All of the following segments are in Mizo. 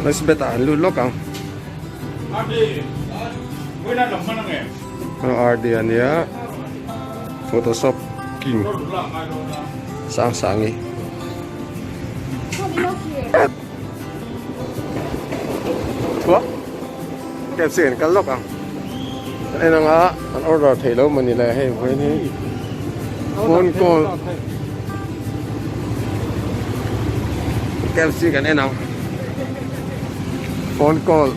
Westbet ah an lut lawk ang. RD a nia Photoshop King Sangsangi. Thuak KFC an kal lawk ang. Kan en anga an order theih lo mawni le hei vawiin hi phone call KFC kan en ang. Phone call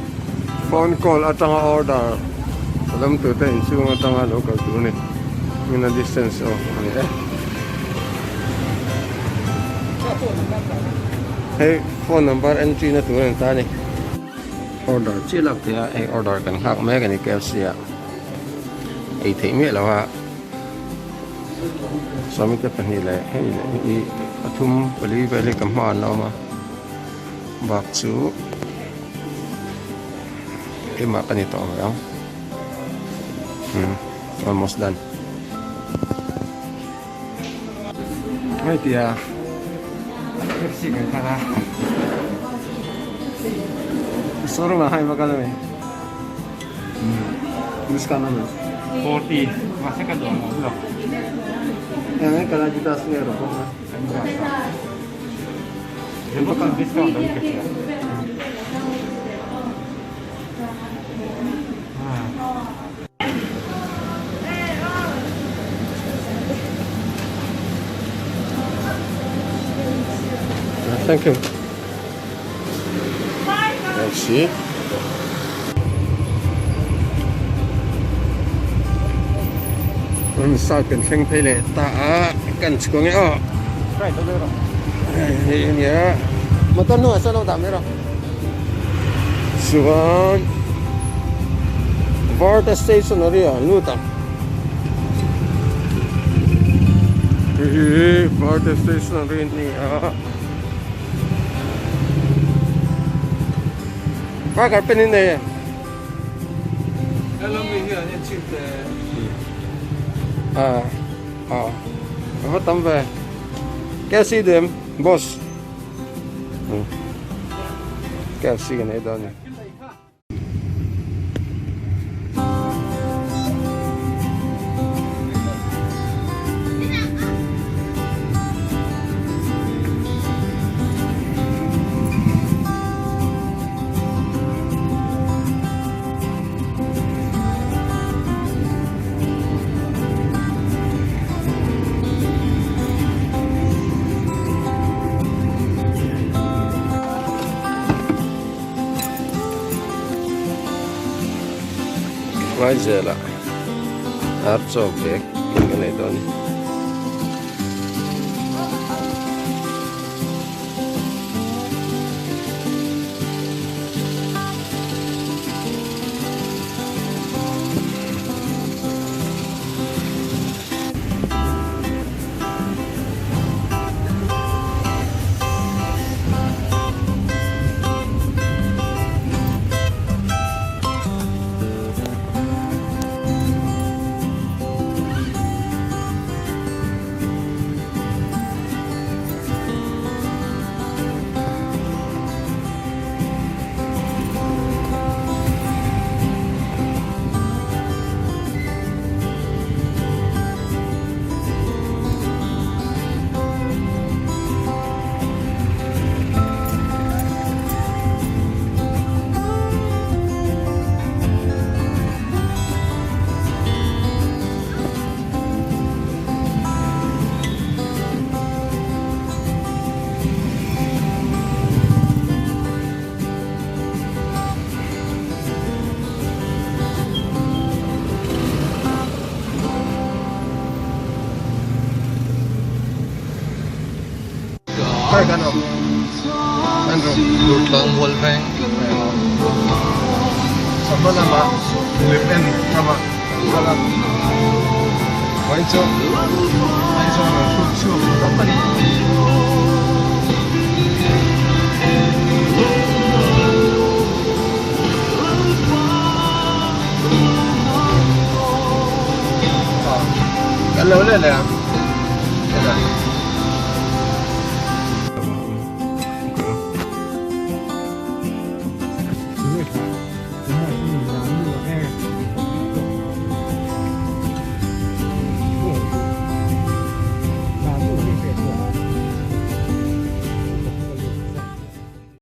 phone call atanga order salam tute inchhung atanga lo kal tur a ni. Mina distance aw a ni e. Hei phone number entry na tur a ni ta a ni. Order chiah lak theih a hei order kan nghak mek a ni KFC ah ei theih miah lo a sawmi te pahnih leh hei leh hi pathum pali vel hi ka hma an la awm a bak chu keimah ka ni tawh ang ang almost done. Hei tia taxi kan kal a showroom ah khan i va kal ami discount ami 40 mahse ka duh ang awm lo eng nge kal adidas nge rawh pawh discount awm ka hria. Thank you. Let's see. An sa kan thleng phei leh ta a kan chhuang e aw. Hei ania motor hnungah sawn lo dah mai rawh. Chuan Varta stationary ah an lut ang. Hei hi Varta stationary a ni a. Marker pen in nei em? Ah ah a va tam ve. KFC duh em boss? KFC kan ei dawn a ni. Ngaizel ah ar chaw bag ka nei dawn a ni. Khawi kan awm Andrew Durtlang mual veng Chawhma lamah lim en ramah kan kal a Vawiin chu Aizawl rawn hruk chhuak tawp a ni. Kan lo let leh ang.